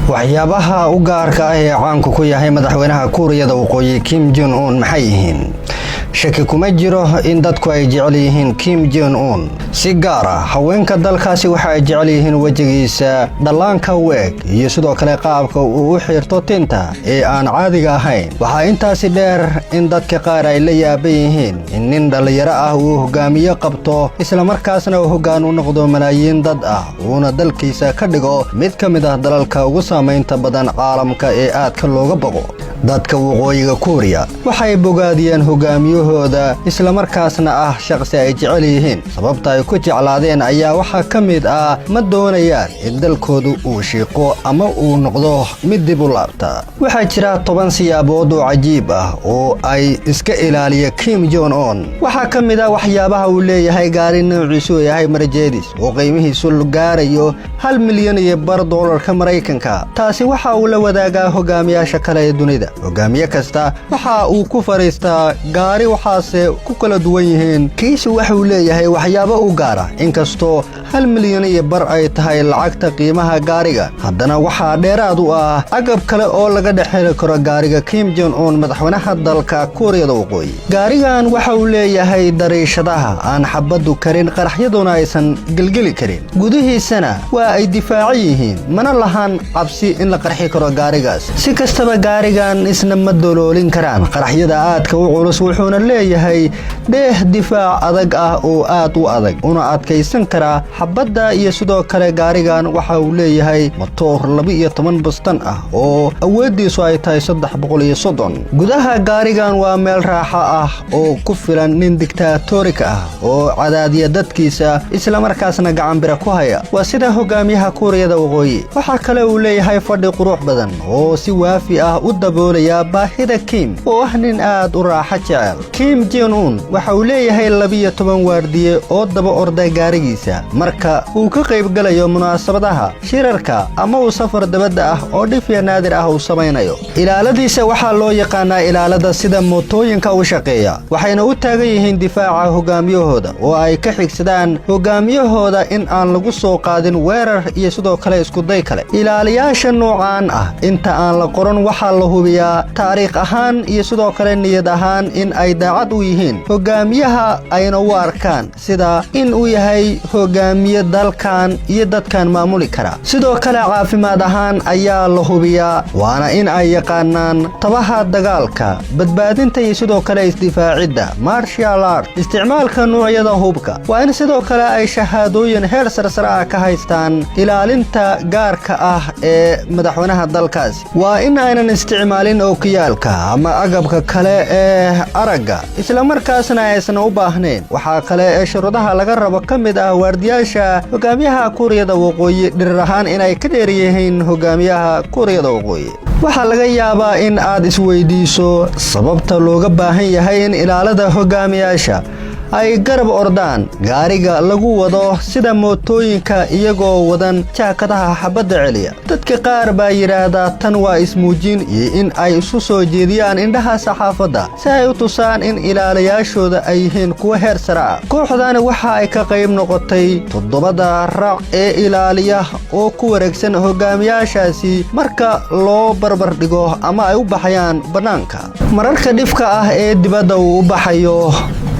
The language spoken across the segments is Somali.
Waxyaabaha u gaarka ah ee caanku ku yahay madaxweynaha Kuuriyada Waqooyi Kim Jong Un maxay yihiin? Shaki kuma jiro in dadku ay jecel yihiin Kim Jong Un. Si gaar ah haweenka dalkaasi waxa ay jecel yihiin wejigiisa dhallaanka u eg iyo sidoo kale qaabka uu u xiirto tinta ee aan caadiga ahayn. Waxaa intaasi dheer in dadka qaar ay la yaaban yihiin in nin dhallinyaro ah uu hogaamiye qabto, islamarkaasna uu hoggaan u noqdo malaayiin dad ah, uuna dalkiisa ka dhigo mid ka mid ah dalalka ugu saamaynta badan caalamka ee aadka looga boqo. Dadka Waqooyiga Kuuriya waxay bogaadiyeen hogaamiyahooda, islamarkaasna ah shaqsi ay jecel yihiin. Sababta ay ku jeclaadeen ayaa waxaa ka mid ah ma doonayaan in dalkoodu uu shiiqo ama uu noqdo mid dib u laabta. Waxaa jira 10 siyaabood oo cajiib ah oo ay iska ilaaliya Kim Jong Un. Waxaa ka mid ah waxyaabaha uu leeyahay gaari noociisu yahay Mercedes oo qiimihiisu gaarayo 1.5 milyan doolarka Maraykanka. Taasi waxa uu la wadaagaa hogaamiyaasha kale ee dunida. Hogaamiye kasta waxa uu ku fadhiistaa gaari, waxaase ku kala duwan yihiin kiisu waxuu leeyahay waxyaabo u gaara. Inkastoo 1.5 milyan ay tahay lacagta qiimaha gaariga, haddana waxaa dheeraad u ah agab kale oo laga dhex heli karo gaariga Kim Jong Un, madaxweynaha dalka Kuuriyada Waqooyi. Gaarigan waxa uu leeyahay dariishadaha aan xabaddu karin, qaraxyaduna aysan gelgeli karin. Gudihiisana waa ay difaacan yihiin, mana lahan cabsi in la qarxi karo gaarigaas. Si kastaba, gaarigan isna ma doloolin karaan qaraxyada aadka u culus, wuxuuna leeyahay dheeh difaac adag ah oo aad u adag, una adkaysan karaa xabadda. Iyo sidoo kale gaarigan waxa uu leeyahay matoor 12 bastan ah oo awooddiisu ay tahay 330. Gudaha gaarigan waa meel raaxo ah oo ku filan nin diktaatorika ah oo cadaadiya dadkiisa, islamarkaasna gacanbira ku haya. Waa sida hogaamiyaha Kuuriyada Waqooyi. Waxaa kale uu leeyahay fadhi qurux badan oo si waafi ah u daboolaya baahida Kim, oo ah nin aad u raaxo jecel. Kim Jong Un waxa uu leeyahay 12 waardiye oo daba orda gaarigiisa marka uu ka qaybgalayo munaasabadaha, shirarka ama uu safar dabadda ah oo dhifya naadir ah uu samaynayo. Ilaaladiisa waxaa loo yaqaanaa ilaalada sida mootooyinka u shaqeeya, waxayna u taagan yihiin difaaca hogaamiyahooda oo ay ka xigsadaan hogaamiyahooda in aan lagu soo qaadin weerar iyo sidoo kale iskuday kale. Ilaaliyaasha noocaan ah inta aan la qoran waxaa la hubiyaa taariikh ahaan iyo sidoo kale niyad ahaan in ay daacad u yihiin hogaamiyaha, ayna u arkaan sida in uu yahay hogaamiye dalkan iyo dadkan maamuli kara. Sidoo kale caafimaad ahaan ayaa la hubiyaa, waana in ay yaqaanaan tabaha dagaalka, badbaadinta iyo sidoo kale isdifaacidda, martial art, isticmaalka nuucyada hubka. Waa in sidoo kale ay shahaadooyin heer sarsare ah ka haystaan ilaalinta gaarka ah ee madaxweynaha dalkaasi. Waa in aynan isticmaalin ookiyaalka ama agabka kale ee aragga, islamarkaasna aysan u baahnayn. Waxaa kale ee shuruudaha laga rabo ka mid ah waardiyaasha hogaamiyaha Kuuriyada Waqooyi dhirir ahaan inay ka dheer yihiin hogaamiyaha Kuuriyada Waqooyi. Waxaa laga yaabaa in aad isweydiiso sababta looga baahan yahay in ilaalada hogaamiyaasha ay garab ordaan gaariga lagu wado sida mootooyinka, iyagoo wadan jaakadaha xabadda celiya. Dadka qaar baa yidhaahdaa tan waa ismuujin iyo in ay isu soo jeediyaan indhaha saxaafadda si ay u tusaan in ilaalayaashooda ay yihiin kuwo heer sare ah. Kooxdani waxa ay ka qayb noqotay toddobada rac ee ilaaliya oo ku wareegsan hogaamiyaashaasi marka loo barbar dhigo ama ay u baxayaan bannaanka. Mararka dhifka ah ee dibadda uu u baxayo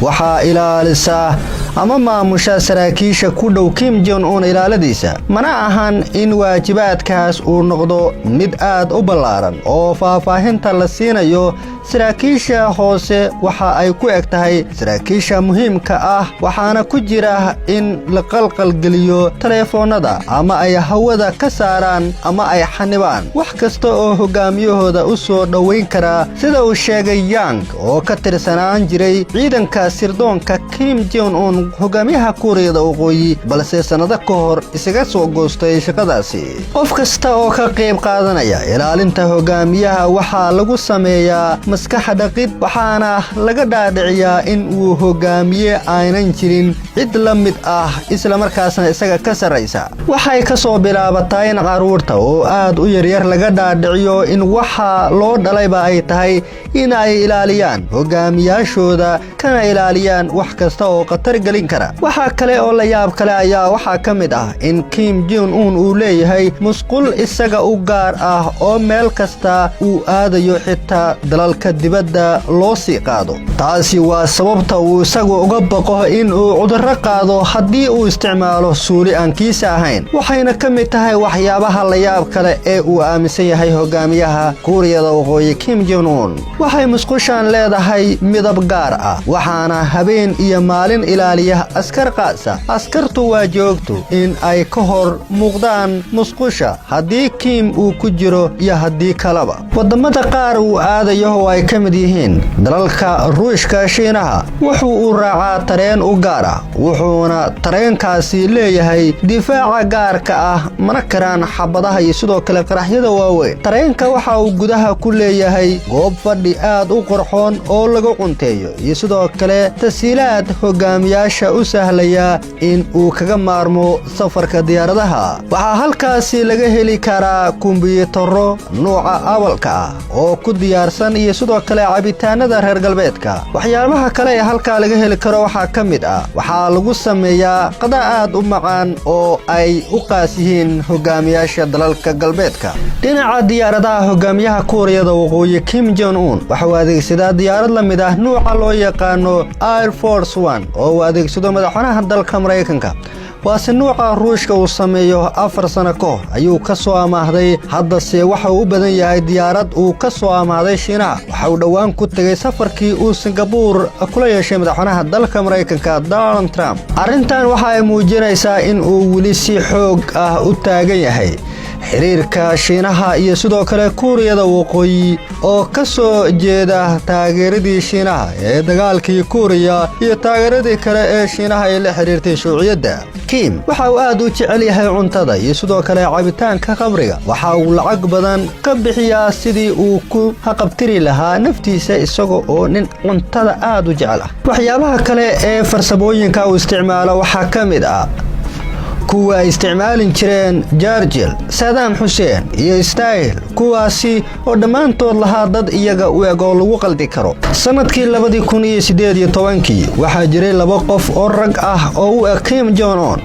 waxaa ilaalisa ama maamusha saraakiisha ku dhow Kim Jong Un ilaaladiisa. Mana ahan in waajibaadkaas uu noqdo mid aad u ballaaran oo faahfaahinta la siinayo saraakiisha hoose waxa ay ku eg tahay saraakiisha muhiimka ah, waxaana ku jira in la qalqalgeliyo taleefoonnada ama ay hawada ka saaraan ama ay xanibaan wax kasta oo hogaamiyahooda u soo dhoweyn karaa, sida uu sheegay Yang oo ka tirsanaan jiray ciidanka sirdoonka Kim Jong Un, hogaamiyaha Kuuriyada Waqooyi, balse sannado ka hor isaga soo goostay shaqadaasi. Qof kasta oo ka qayb qaadanaya ilaalinta hogaamiyaha waxaa lagu sameeyaa maskax dhaqid, waxaana laga dhaadhiciyaa in uu hogaamiye aynan jirin cid la mid ah, islamarkaasna isaga ka sarraysa. Waxay ka soo bilaabataa in carruurta oo aad u yaryar laga dhaadhiciyo in waxa loo dhalayba ay tahay in ay ilaaliyaan hogaamiyaashooda, kana ilaaliyaan wax kasta oo khatar gelin. gelin kara. Waxaa kale oo la yaab kale ayaa waxaa ka mid ah in Kim Jong Un uu leeyahay musqul isaga u gaar ah oo meel kasta uu aadayo, xitaa dalalka dibadda, loo sii qaado. Taasi waa sababta uu isagu uga baqo in uu cudurro qaado haddii uu isticmaalo suuli aan kiisa ahayn. Waxayna ka mid tahay waxyaabaha la yaab kale ee uu aaminsan yahay hogaamiyaha Kuuriyada Waqooyi Kim Jong Un. Waxay musqushaan leedahay midab gaar ah, waxaana habeen iyo maalin ilaaliya askar qaasa. Askartu waa joogto in ay ka hor muuqdaan musqusha haddii Kim uu ku jiro iyo haddii kaleba. Waddamada qaar uu aadayo, oo ay ka mid yihiin dalalka Ruushka, Shiinaha, wuxuu uu raacaa tareen u gaar ah, wuxuuna tareenkaasi leeyahay difaaca gaarka ah, mana karaan xabadaha iyo sidoo kale qaraxyada waaweyn. Tareenka waxa uu gudaha ku leeyahay goob fadhi aad u qurxoon oo lagu cunteeyo iyo sidoo kale tasiilaad hogaamiyaasha u sahlaya in uu kaga maarmo safarka diyaaradaha. Waxaa halkaasi laga heli karaa kumbiyuutarro nuuca Apple-ka ah oo ku diyaarsan iyo sidoo kale cabitaanada reer galbeedka. Waxyaabaha kale ee halkaa laga heli karo waxaa ka mid ah waxaa lagu sameeyaa qada aad u macaan oo ay u qaas yihiin hogaamiyaasha dalalka galbeedka. Dhinaca diyaaradaha, hogaamiyaha Kuuriyada Waqooyi Kim Jong Un waxa uu adeegsadaa diyaarad la mid ah nuuca loo yaqaano Air Force One oo uu adeegsado madaxweynaha dalka Maraykanka, waase nuuca Ruushka uu sameeyo. 4 sano ka hor ayuu ka soo amaahday, haddase waxa uu u badan yahay diyaarad uu ka soo amaahday Shiinaha. Waxa uu dhowaan ku tegay safarkii uu Singabuur kula yeeshay madaxweynaha dalka Maraykanka Donald Trump. Arrintan waxa ay muujinaysaa in uu weli si xoog ah u taagan yahay xiriirka Shiinaha iyo sidoo kale Kuuriyada Waqooyi, oo ka soo jeeda taageeradii Shiinaha ee dagaalkii Kuuriya iyo taageeradii kale ee Shiinaha ee la xiriirtay shuuciyadda. Kim waxa uu aad u jecel yahay cuntada iyo sidoo kale cabitaanka khamriga. Waxa uu lacag badan ka bixiyaa sidii uu ku haqabtiri lahaa naftiisa, isaga oo nin cuntada aad u jecel ah. Waxyaabaha kale ee farsamooyinka uu isticmaalo waxaa ka mid ah kuwa ay isticmaalin jireen Churchill, Saddam Xuseen iyo Stalin, kuwaasi oo dhammaantood lahaa dad iyaga u eg oo lagu qaldi karo. Sannadkii 2018-kii waxaa jiray laba qof oo rag ah oo u eg Kim Jong Un,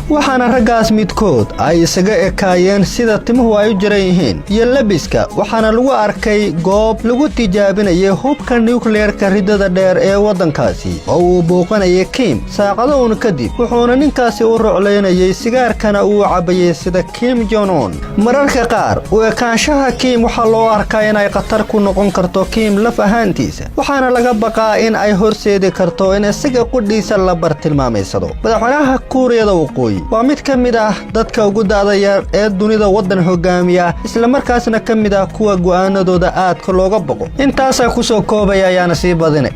waxaana raggaas midkood ay isaga ekaayeen sida timuhu ay u jiran yihiin iyo labiska, waxaana lagu arkay goob lagu tijaabinayay hubka nukleerka riddada dheer ee waddankaasi oo uu booqanayay Kim saacado uun kadib, wuxuuna ninkaasi u ruclaynayay, sigaarkana uu cabbayay sida Kim Jong Un. Mararka qaar u ekaanshaha Kim waxaa loo arkaa inay khatar ku noqon karto Kim laf ahaantiisa, waxaana laga baqaa in ay horseedi karto in isaga qudhiisa la bartilmaamaysado. Madaxweynaha Kuuriyada Waqooyi waa mid ka mid ah dadka ugu da'da yar ee dunida waddan hogaamiya, islamarkaasna ka mid ah kuwa go'aanadooda aadka looga boqo. Intaasaa ku soo koobaya, ayaana sii badine.